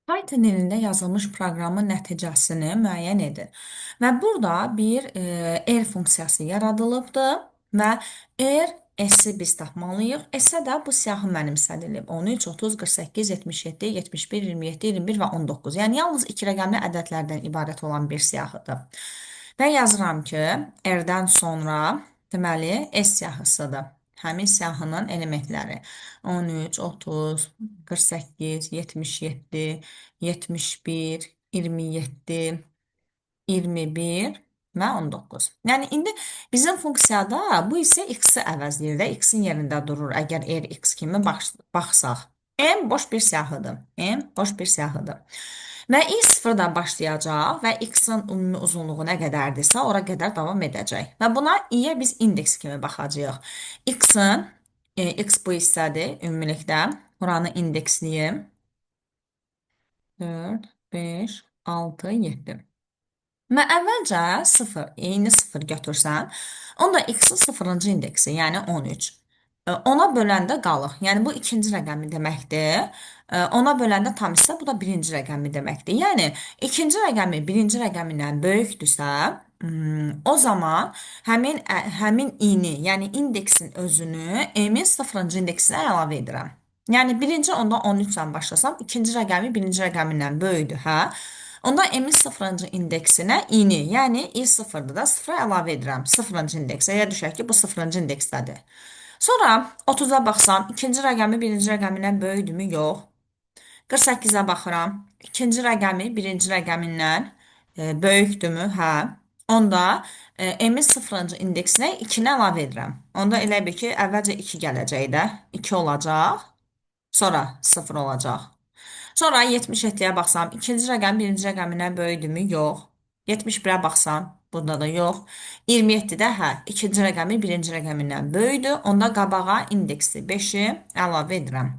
Python dilində yazılmış proqramın nəticəsini müəyyən edin. Və burada bir R funksiyası yaradılıbdır və R S-i biz tapmalıyıq. S-ə də bu siyahı mənimsənilib. 13, 30, 48, 77, 71, 27, 21 və 19. Yəni yalnız iki rəqəmli ədədlərdən ibarət olan bir siyahıdır. Və yazıram ki, R-dən sonra deməli S siyahısıdır. Həmin siyahının elementləri 13, 30, 48, 77, 71, 27, 21 və 19. Yəni indi bizim funksiyada bu isə x-i əvəzləyir də, x-in yerində durur əgər r x kimi baxsaq. M boş bir siyahıdır. M boş bir siyahıdır. Və i sıfırdan başlayacaq və x-in ümumi uzunluğu nə qədərdirsə, ora qədər davam edəcək. Və buna i-yə biz indeks kimi baxacağıq. X-in, x bu hissədir ümumilikdə. Buranı indeksləyim. 4, 5, 6, 7. Və əvvəlcə 0, eyni 0 götürsəm, onda x-in 0-cı indeksi, yəni 13. Ona böləndə qalır. Yəni bu ikinci rəqəmi deməkdir. Ona böləndə tam hissə, bu da birinci rəqəmi deməkdir. Yəni ikinci rəqəmi birinci rəqəmindən böyükdürsə, o zaman həmin i-ni, yəni indeksin özünü m-in 0-cı indeksinə əlavə edirəm. Yəni birinci onda 13-dən başlasam, ikinci rəqəmi birinci rəqəmindən böyükdür, hə? Onda m-in 0-cı indeksinə i-ni, yəni i sıfırdır da 0-a əlavə edirəm. 0-cı indeksə, elə düşək ki, bu 0-cı indeksdədir. Sonra 30-a baxsam, ikinci rəqəmi birinci rəqəmindən böyükdürmü? Yox. 48-ə baxıram. İkinci rəqəmi birinci rəqəmindən böyükdürmü? Hə. Onda m-in 0-cı indeksinə 2-ni əlavə edirəm. Onda elə bil ki, əvvəlcə 2 gələcək də. 2 olacaq. Sonra 0 olacaq. Sonra 77-yə baxsam, ikinci rəqəm birinci rəqəmindən böyükdürmü? Yox. 71-ə baxsam, bunda da yox. 27-də hə, ikinci rəqəmi birinci rəqəmindən böyükdür. Onda qabağa indeksi 5-i əlavə edirəm.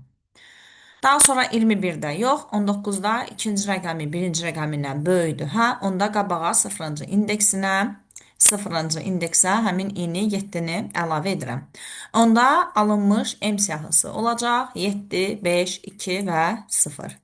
Daha sonra 21-də yox, 19-da ikinci rəqəmi birinci rəqəmindən böyükdür. Hə, onda qabağa 0-cı indeksinə, 0-cı indeksə həmin i-ni 7-ni əlavə edirəm. Onda alınmış m siyahısı olacaq 7, 5, 2 və 0.